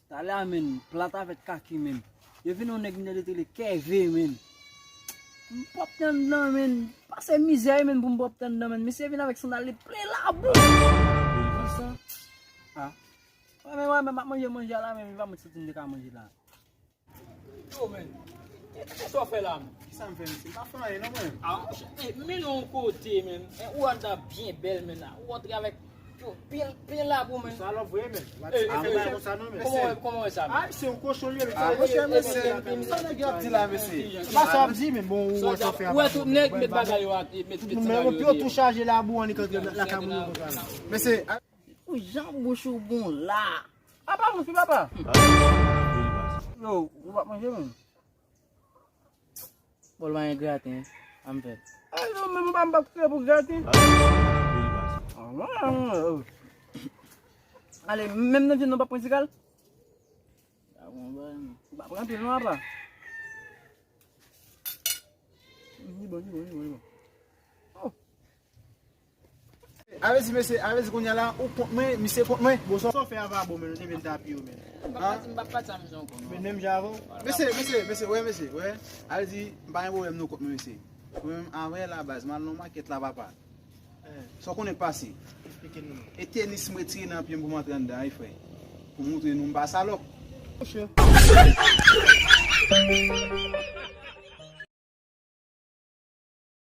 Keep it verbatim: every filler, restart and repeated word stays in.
Talè a, menn, plat avèk kaki, menn. Yo vin yon nèg m tande te rele Kève, menn. M pwòp t anndan, menn. Pase mizè, menn, pou m pwòp t anndan, menn. Misye vin avèk sandal li plen labou. Konsa. Ah. Wè, men, wè, men, m ap manje, manje a la, men, m pa mwen santi m te ka manje la. Yo, menn. Kisa w fè la, menn? Kisa m fè, mesye? M pa fè anyen, non, mwen. Ah, monchè, eh, men yon kote, menn. Eh, ou andan byen bèl, menn. Ou antre avèk Yo, pil, pil la pou mwen. Sa lòp vre, men. Eh, eh, eh, konsa non, men. Kòman wè, kòman wè sa, men? Ah, se yon kochon, li, men. Ah, sa, monchè, men, sa nèg yo ap di la, mesye. Se pa sa ap di, men bon, ou wè sa fè. Ou wè tout nèg met bagay yo ak, met, met sandal yo. Tout moun, men, yo tou chaje labou, ann antre lakay moun yo konsa la. Mesye, ah. Ou jan bouch ou bon la. Ah, pa moufi, papa. Yo, ou pa manje, men. Bòl pa gen graten, an fèt. Ay, non, men m pa, m pa koute pou graten. Ah, non, non, non. Ale, menm nan vyann nan pa pran sigal? Pa pran anpil non, apa. Li bon, li bon, li bon, li bon. Oh. A vle di, mesye, a vle di kounye a la, ou kont mwen, misye kont mwen. Bon, sa w fè a pa bon, men nou te vin t apiye w, men. M p ap pati, m p ap pati a mizè ankò, non. Men menm jan avè w. Mesye, mesye, mesye, wè, mesye, wè. A vle di, m pa gen pwoblèm nou kont mwen, mesye. Mwen menm, avè la baz, m al nan makèt la, papa. Sa w konnen k pase? Eksplike nou. E tenis m retire nan pye m pou m antre anndan, wi, frè. Pou m montre nou m pa salòp. Monchè.